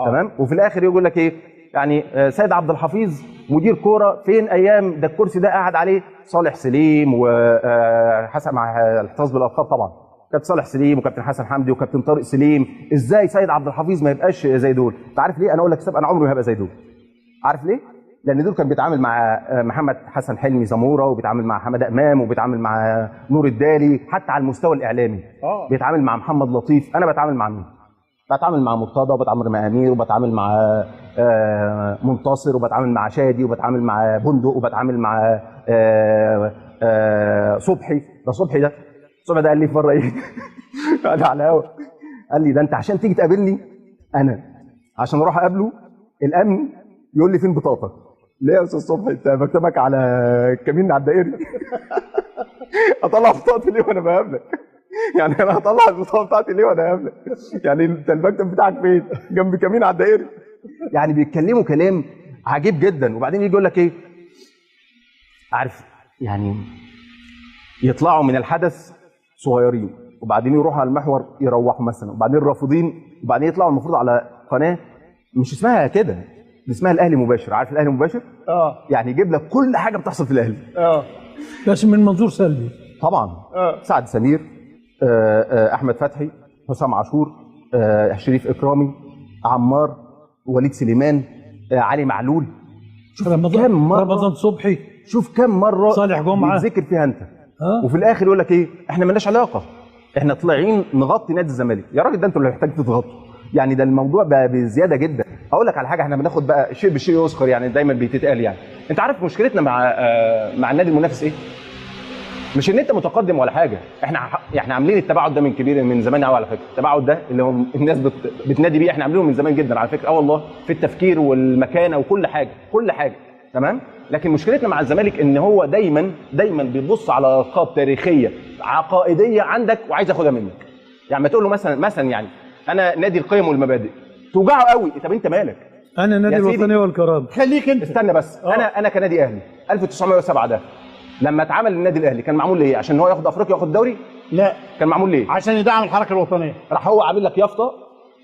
تمام. وفي الاخر يقول لك ايه؟ يعني سيد عبد الحفيظ مدير كورة فين ايام ده الكرسي ده قعد عليه صالح سليم وحسن مع الاحتفاظ بالالقاب طبعا، كابتن صالح سليم وكابتن حسن حمدي وكابتن طارق سليم. ازاي سيد عبد الحفيظ ما يبقاش زي دول؟ انت عارف ليه؟ انا اقول لك سبب، انا عمري ما هبقى زي دول. عارف ليه؟ لان دول كان بيتعامل مع محمد حسن حلمي زموره، وبيتعامل مع حمادة امام، وبيتعامل مع نور الدالي، حتى على المستوى الاعلامي بيتعامل مع محمد لطيف. انا بتعامل مع مين؟ بتعامل مع مرتضى، وبتعامل مع امير، وبتعامل مع منتصر، وبتعامل مع شادي، وبتعامل مع بندق، وبتعامل مع صبحي. ده صبحي ده، صبحي ده قال لي في مرة ايه؟ قال على الهوا، قال لي ده انت عشان تيجي تقابلني انا، عشان اروح اقابله الامن يقول لي فين بطاقتك؟ ليه يا استاذ صبحي انت مكتبك على الكمين على الدائري؟ اطلع بطاقتي ليه وانا بقابلك؟ يعني انا هطلع البطاقة بتاعتي ليه وانا قابلك؟ يعني انت المكتب بتاعك فين؟ جنب كمين على الدائري. يعني بيتكلموا كلام عجيب جدا. وبعدين يجي يقول لك ايه؟ عارف يعني يطلعوا من الحدث صغيرين، وبعدين يروحوا على المحور يروحوا مثلا، وبعدين رافضين، وبعدين يطلعوا المفروض على قناة مش اسمها كده، اسمها الاهلي مباشر. عارف الاهلي مباشر؟ يعني يجيب لك كل حاجة بتحصل في الاهلي. بس من منظور سلبي طبعا. سعد سمير، احمد فتحي، حسام عاشور، شريف اكرامي، عمار، وليد سليمان، علي معلول. شوف كم مرة رمضان صبحي، شوف كم مرة صالح جمعه بيتذكر فيها انت. وفي الاخر يقول لك ايه؟ احنا مالناش علاقة، احنا طالعين نغطي نادي الزمالك. يا راجل ده انتوا اللي محتاج تتغطوا، يعني ده الموضوع بقى بزيادة جدا. اقول لك على حاجة، احنا بناخد بقى شيء بشيء يذكر، يعني دايما بيتقال. يعني انت عارف مشكلتنا مع النادي المنافس ايه؟ مش ان انت متقدم ولا حاجة، احنا عاملين التباعد ده من كبير، من زمان قوي على فكرة. التباعد ده اللي هو الناس بتنادي بيه احنا عاملينه من زمان جدا على فكرة. والله في التفكير والمكانة وكل حاجة، كل حاجة تمام. لكن مشكلتنا مع الزمالك ان هو دايما دايما بيبص على القاب تاريخية عقائدية عندك وعايز ياخدها منك. يعني ما تقول له مثلا يعني انا نادي القيم والمبادئ، توجعه قوي. طب انت مالك؟ انا نادي الوطنية والكرامة. خليك انت استنى بس. انا كنادي اهلي 1907 ده لما اتعمل النادي الاهلي كان معمول ليه؟ عشان هو ياخد افريقيا وياخد دوري؟ لا، كان معمول ليه؟ عشان يدعم الحركة الوطنية. راح هو عامل لك يافطة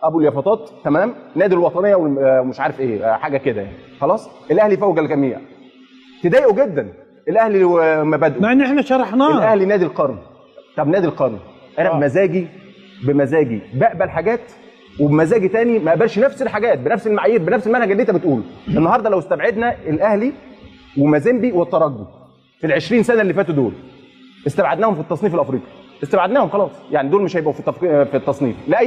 ابو اليافطات، تمام، نادي الوطنية ومش عارف ايه، حاجة كده يعني. خلاص الاهلي فوق الجميع. تضايقوا جدا الاهلي ومبادئه، مع ان احنا شرحناه. الاهلي نادي القرن. طب نادي القرن انا بمزاجي بقبل حاجات، وبمزاجي تاني ما اقبلش نفس الحاجات بنفس المعايير بنفس المنهج اللي انت بتقوله. النهارده لو استبعدنا الاهلي ومازيمبي والترجي في ال 20 سنة اللي فاتوا دول، استبعدناهم في التصنيف الافريقي، استبعدناهم خلاص، يعني دول مش هيبقوا في التصنيف لا.